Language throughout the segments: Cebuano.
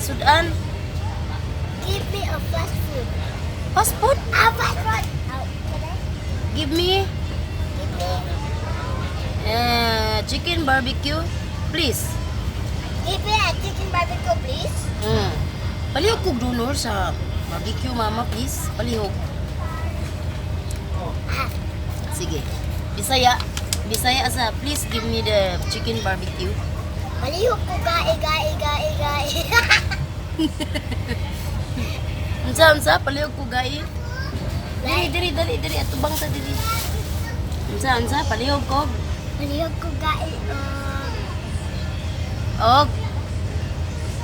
Sudan. Give me a fast food. Fast food? Ah, fast food. Oh, can I? Give me Give me, chicken barbecue, please. Give me a chicken barbecue, please. Palihog kog donor sa barbecue, mama, please. Palihog. Ah, Sige. Bisaya. Bisaya asa, please give me the chicken barbecue. Palihog ko gae, gae, gae, gae. Unsa, unsa, palihog ko gai. Diri, diri, dali, diri, atubang ta diri. Unsa, unsa, palihog ko. Palihog ko gae, Og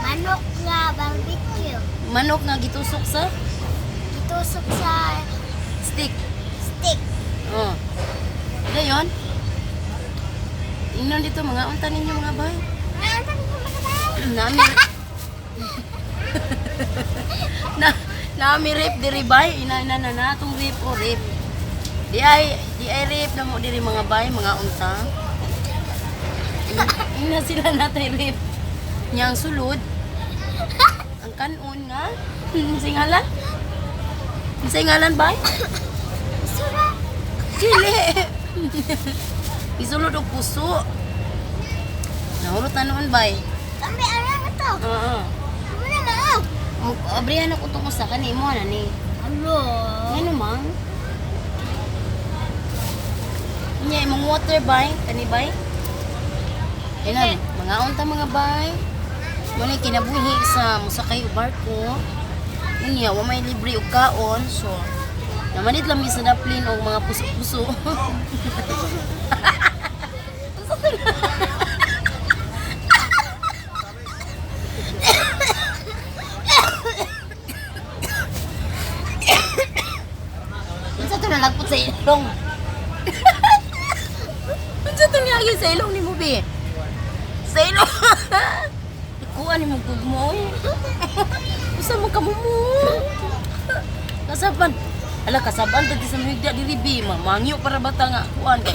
manok nga barbecue. Manok nga gitusok sa Gitusok sa stick. Stick. Oh. Dayon. Ingnon dito mga unta ninyo, mga bay. Ah, sabi ko mga bay. Nami na nami rip diri, bay, ina ina na na atong rip o rip. Di ay rip na mo diri, mga bay, mga unta. Ina sila natay rip. Niyang sulod. Ang kanon nga. Singalan? Singalan, bay? Sura. Dili. Isulod og puso. Nahurot na noon, bay. Kami ara na to. Oo. Ano na ma? Abrihan ako itong usa kani mo na ni. Alo. Ngano mang? Nya imong water, bay, kani bay. Ilan, mga unta, mga bay. Mo ni kinabuhi sa musakay og barko. Unya wa may libre og kaon, so namanit lang mi sa daplin og mga puso-puso. Unsa to na? Unsa to nalagpot sa ilong? Unsa to niagi sa ilong ni mo, bi? Sa ilong. Kuha ni mo gugmo oy. Usa mo ka mo. Kasaban. Ala, kasaban dati sa muhigda diri, bi. Mangyo para bata nga kuan kay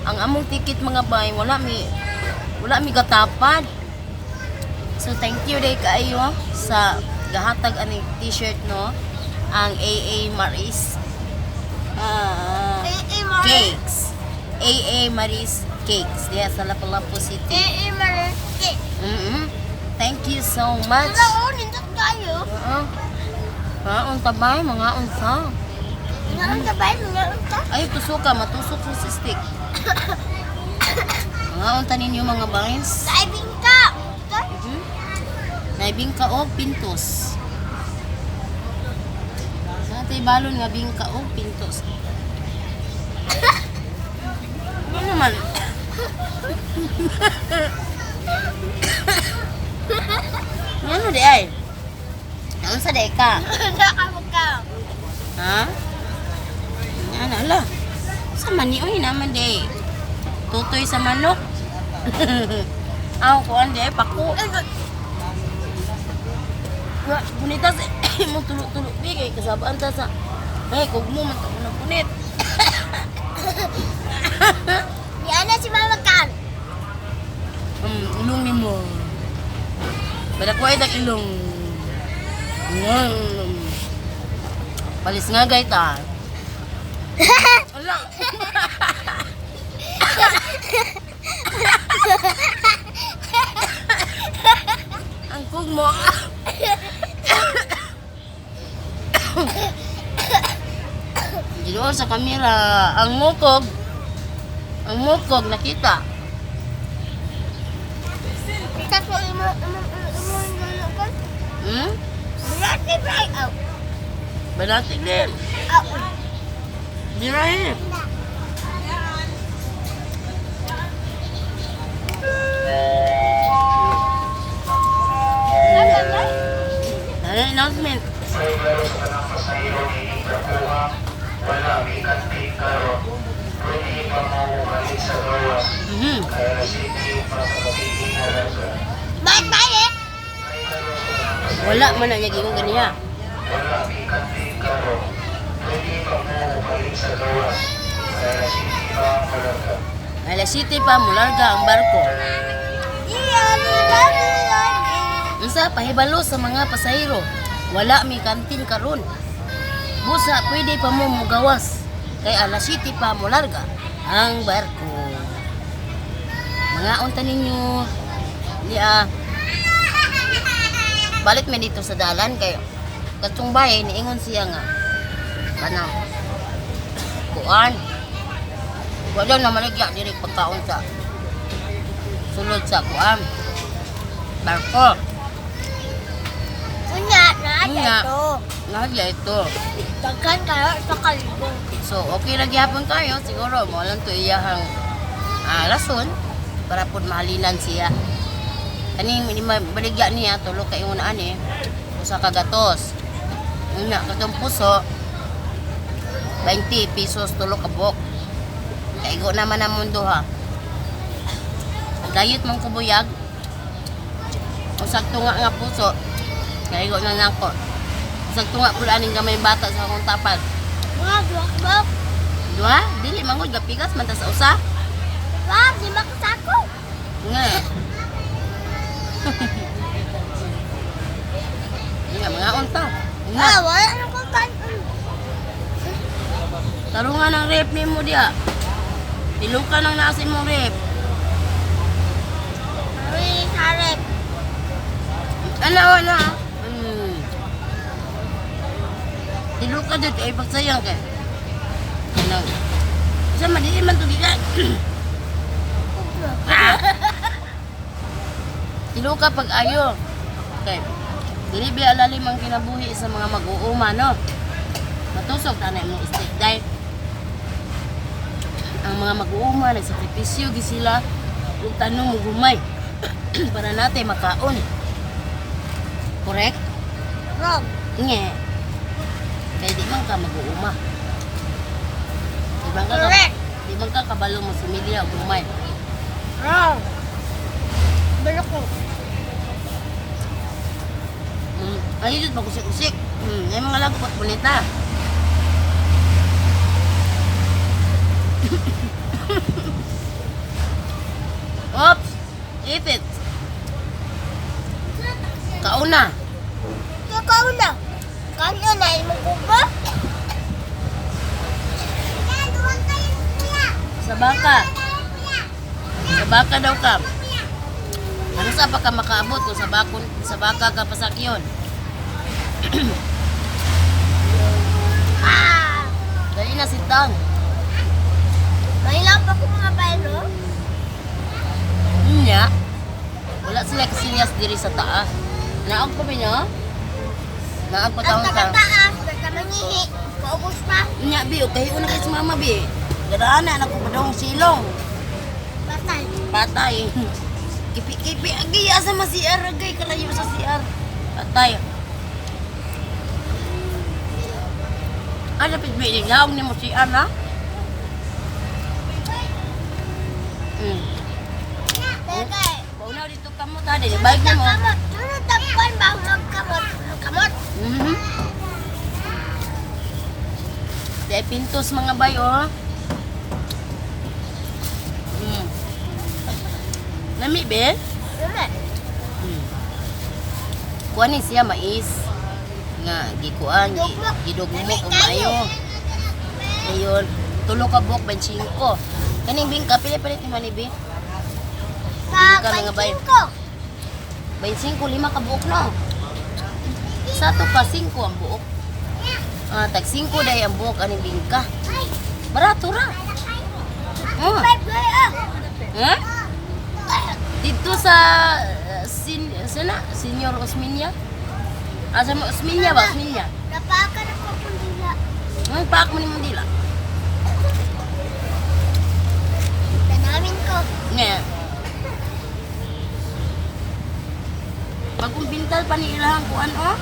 ang among ticket, mga bay, wala mi gatapad. So thank you day kaayo sa gahatag aning t-shirt, no, ang AA Maris Eh, eh, Maris. Cakes. AA Maris Cakes diha sa Lapu-Lapu City. Eh, eh, Maris. Cake. Thank you so much. Wala, oh, nindot kayo. Oo. Mga unta ba? Mga unta. Mga unta ba? Mga unta? Ay, tusuka. Matusok sa stick. Mga unta ninyo, mga vines. Diving ka. Unta? Naibing ka og pintos. Sa atay balon nga bingka og pintos. Ano naman? Ano di ay? Ano sa di ka? Nakamuka. Ha? Ano ala? Sa mani oy naman di. Tutoy sa manok. Aw kuan di ay pako. Wa punita sa mo tulo-tulo bi kay kasabaan ta sa ay kugmo man to na punit. Ni ana si Mama Kan. Ilong nimo. Bada ko ay dag ilong. Palis nga gay ta. Ala. Ang kugmo. Ginoo sa kamera, ang mukog. Ang mukog nakita. Tapos imo imo imo imo kan. Berarti right out. Banatig din. Out. Dirahe. Ano announcement? Pasahero ni Kakuha, wala mikanti karon. Pwede pa mo balik sa gawas. Kaya City pa sa Cavite Malaga. Bye bye eh. Wala man na niya gingon ganiha. Wala mikanti karon. Pwede pa mo balik sa gawas. Kaya City pa Malaga. Alas City pa mularga ang barko. Iya, iya, iya. Unsa pahibalo sa mga pasahero. Wala mi kantin karon. Busa pwede pa mo mugawas. Kay alas 7 pa mo larga ang barko. Mga unta ninyo. Diya. Balik mi dito sa dalan kay katong bahay niingon siya nga kanang kuan. Wala na maligya diri pagkaon sa sulod sa kuan. Barko. Unya, naa Unya. ito. Nahadya ito. Daghan kayo sa kalibo. So, okay ra gihapon kayo. Siguro, mo lang to iyahang rason para pud mahalinan siya. Kaning baligya niya, tulo kay una ani, usa ka gatos. Una, katong puso, 20 pesos tulo ka buok. Kaigo naman ang mundo ha. Dayot mong kubuyag. Usag tunga nga puso. Kaigo na nako. Usag tunga pud aning gamay bata sa akong tapad. Mga duwak-duwak. Dua, dili mangod gapigas man ta sa usa. Wag, di makasako. Nga. Nga mga unta. Nga. Ah, wala na kong kanon. Tarungan ang rep nimo diya. Tilukan ang nasa imong rep. Mami, sarep. Ana wala. Tilukan dito ay pagsayang kay. Ano? Sa madili man to gikan. Tiluka pag ayo. Okay. Dili ba alalim ang kinabuhi sa mga mag-uuma, no? Matusok tanay mong steak dahil ang mga mag-uuma nagsakripisyo gi sila ug tanong mo gumay para natin makaon. Correct? Wrong. Nge. Kaya di man ka mag-uuma. Di man ka, Correct. di man ka kabalo mo sumilya og gumay. Wrong. Balo ko. Ay, dito pag-usik-usik. Ay mga lago pat bonita. Oops! Ipit! Kauna! Ikaw na. Kano na imong kuba? Sa baka. Sa baka daw ka. Ano sa pa ka makaabot kung sa bakon sa baka ka pasakyon? Ah! Dali na si Tang. May lang pa ko mga bayro. Nya. Wala sila kasilyas diri sa taas. Naog pa ba? Naog pa Ang taon ka. taga-taas, nagkamangihi. Paubos pa. Nya bi, okay una kay si mama bi. Gadana na ko padong silong. Patay. Patay. Kipi-kipi agi asa ma CR agay kalayo sa CR. Patay. Ano pit bi lawng nimo CR na? Teka. Paunaw dito kamo ta dili bike nimo. Kamot. Sunod ang ba magkamot? Magkamot. Dahil pintos mga bay, oh. Lami, be? Lami. Kuan ni siya mais nga gikuan gi, Dugmok. gidugmok Lami og kayo. maayo. Ayun, tulo ka buok 25. Kaning bingka pila palit ni Manibi? Sa Bingka, mga bay. 25. 25 lima ka buok no. Sa ato pa 5 ang buok. Ah, tag 5 dahil ang buok aning bingka. Barato ra. Oh. Five gay ah. Ha? Dito sa sana Senior Osminia. Asa mo Osminia ba? Osminia. Napaka na ko kundila. Ang paak mo ni Mandila. Tanamin ko. Nga. Bagong bintal pa ni ilahang kuan oh.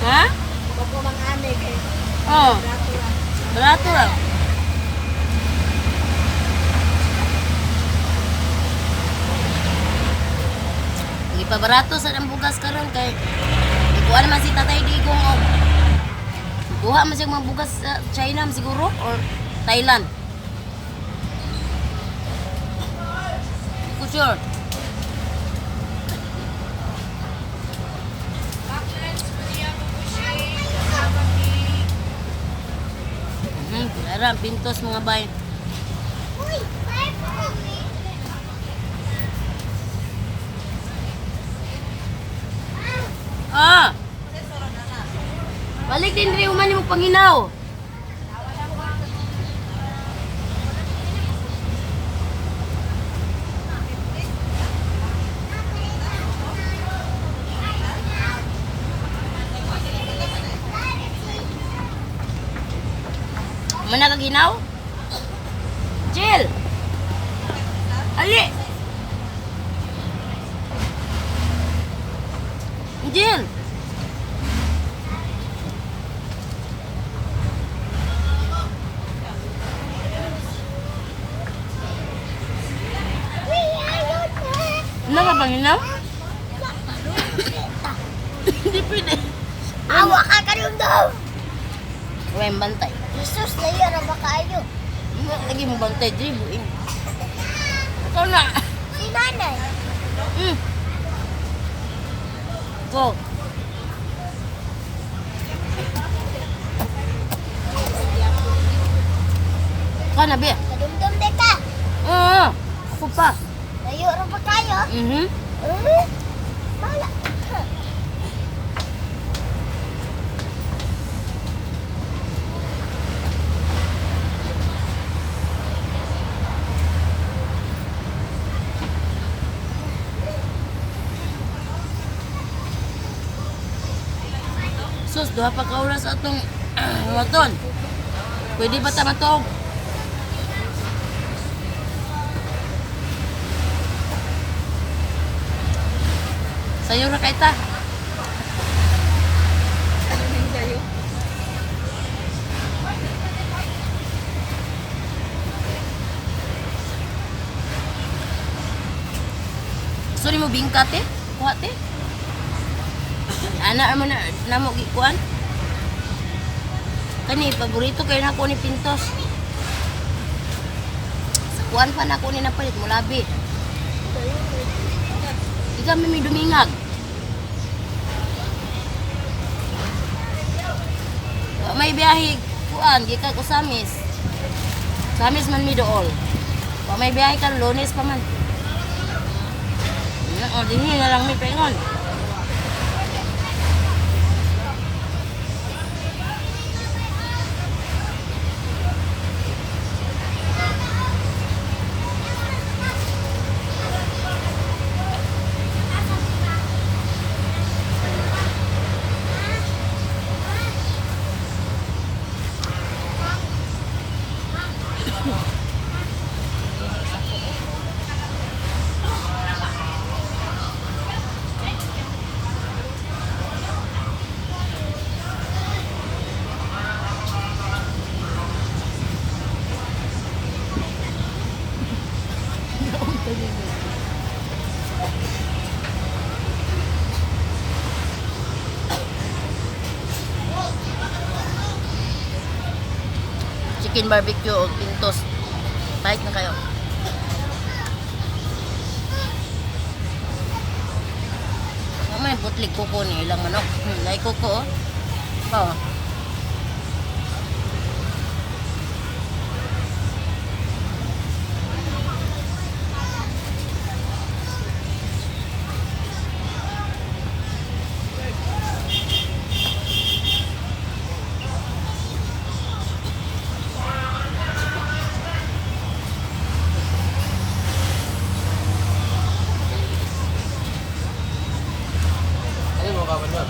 Ha? Bago mga anig eh. Oh. Barato ra. Gipabarato sa ang bugas karon kay ikuha naman si Tatay Digong og kuha man siya mga bugas sa China man siguro or Thailand. ko sure. Ara, pintos mga bay. Uy, bye. Ah! Balik din rin human mo panginaw. Mana ka ginaw? Jill! Ali! Jill! Uy, ayaw na. Ano ka panginaw? Hindi pwede. Awa ka karumdum. Uy, bantay. Jesus, layo ra ba kayo? Lagi mo bantay, Dre. Buing. Ikaw na. Si nanay. Go. Ikaw na, Bea. Karumdum de ka. Oo. Ako pa. Layo ra ba kayo? Mhm. Eh, Wala. Sus, duha pa ka oras atong waton. Pwede ba ta matog? Sayo ra kay ta. Sorry mo bingka te? Kuha te? Ana mo na namo gikuan. Kani paborito kay nako ni Pintos. Sa kuan pa nako ni napalit mulabi. Di kami may dumingag. Wa may biyahe kuan gikan ko Samis. Samis man mi dool. Wa may biyahe kan Lunes pa man. O, dinhi na lang mi paingon. Chicken barbecue o pintos. Bike na kayo. Mama, yung putlig kuko ni ilang manok. Nay kuko oh. Oh. Ano mo ka man?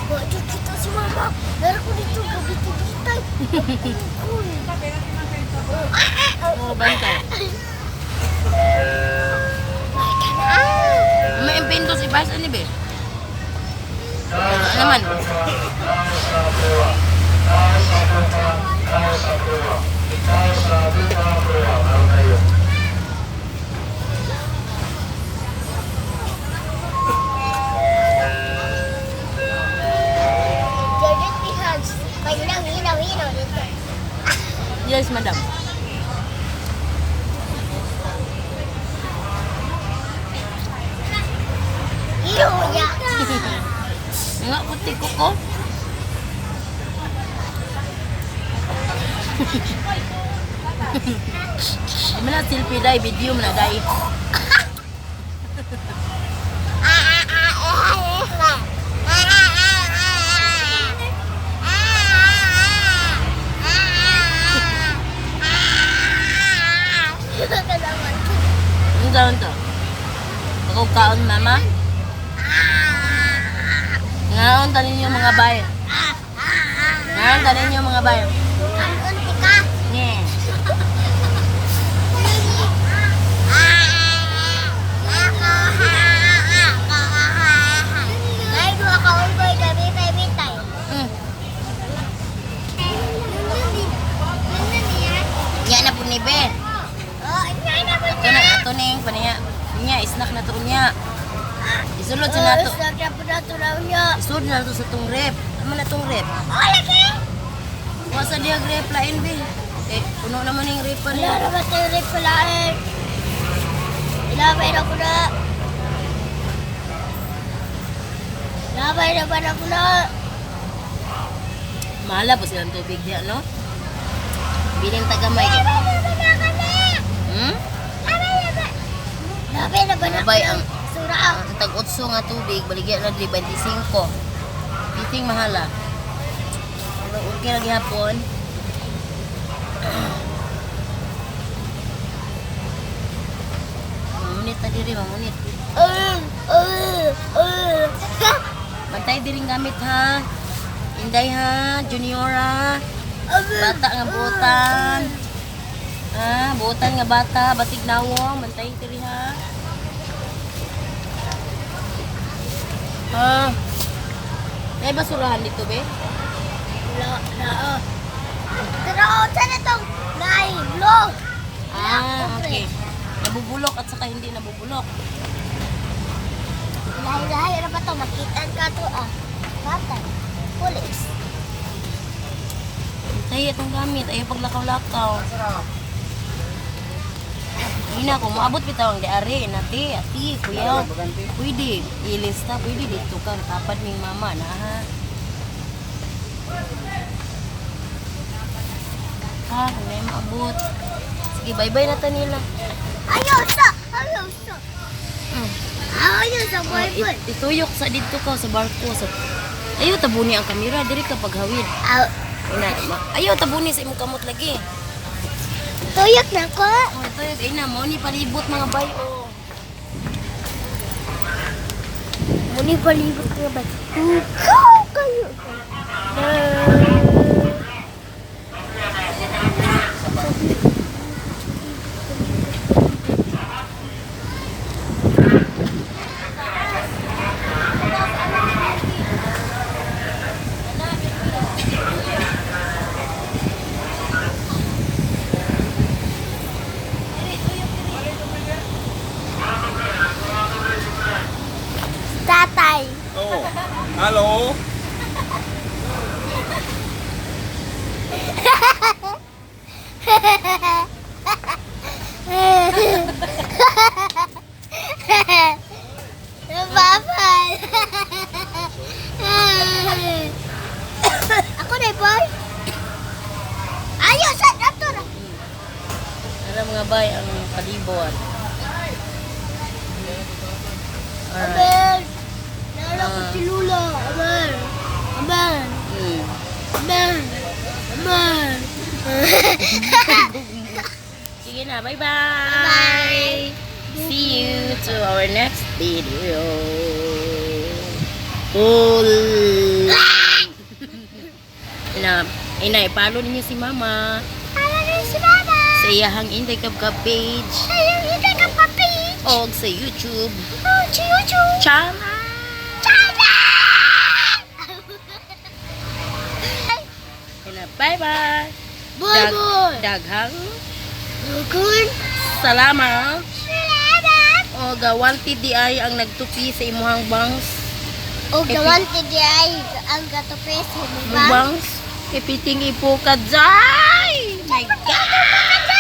Wa jud kita si mama. Meron ko dito gabiti-bitay. Cool. Oh, bantay. Ay, kana. May impintos ibas ani be. Ano naman? Dirty hands. May hinaw, hinaw, hinaw dito. Yes, madam. Iyo, ya. Nga puti ko ko. Di man na selfie dai, video man na dai. Ano gawin to? Ako kaon, mama? Ngaon ta ninyo mga bay. Ngaon ta ninyo mga bay. Kanon ka. Nye. Ay, duha ka ulboy, gabitay-bitay. Nya na po ni be. Oh, Ato na ato ning paniya. Nya snack na to niya. Isulod sa nato. Isulod na nato sa tong rep. Amo na tong rep. Oh, laki! Wa sa diya rep lain be. Eh, puno naman ning rep pa Wala niya. naman tayo rin pala eh. Ilabay na ko na. Ilabay na ba na ko na? Mahala po silang tubig diya, no? Bilin tagamay. Ilabay na ba na kami? Hmm? Ilabay na ba na Labay ko na? ang- Sura ang. Ang tag 8 nga tubig, baligya na diri 25. Biting mahala. Pero okay ra gihapon. Mamunit ta diri, mamunit. Bantay diri ang gamit ha. Inday ha, junior ha. Bata nga buotan. Ha, buotan nga bata, batig nawong, bantay diri ha. Ha. May basurahan dito be? La, la, ah. Pero, saan itong naiblog? Ah, okay. Nabubulok at saka hindi nabubulok. Lahi-lahi, ano ba ito? Makita ka to ah. Bata. Pulis. Tay, itong gamit. Ayaw paglakaw-lakaw. Ina, kung maabot bitaw ang diari, nati, ati, kuya. Pwede, ilista, pwede dito ka. Kapad ming mama na ha. Ha, kung may maabot. Sige, bye-bye na ta nila. Ayaw sa! Ayaw sa! Ayaw sa Oh, boy boy. ituyok sa dito ka sa barko sa. Ayaw tabuni ang kamera diri ka paghawid. Aw, Ina, ayaw tabuni sa imong kamot lagi. tuyok na ko. Oh, tuyok ina mo ni palibot mga bay oh. Muni palibot nga ba? Ikaw kayo. Tatay. Oh, hello. Bye-bye. Ako na, boy. Ayaw sa ato na. Ara mga bay ang palibot. Alright. Abel. Naalala ko si Lula. Abel. Abel. Abel. Abel. Sige na, bye-bye. Bye. See you to our our next video. Cool. Ina, ina, i-follow ninyo si Mama Follow niyo si Mama. sa iyahang Inday Kabkab page Sa iyang Inday Kabkab page. o sa YouTube Oh, sa YouTube. channel. Channel! Ina, bye-bye. Bye bye. Daghang Good. salamat. Salamat. O gawanti di ay ang nagtupi sa imuhang bangs. Og gawanti di ay ang gatupi sa Mong mubang. bangs. Ipiting ipo ka jay. My God.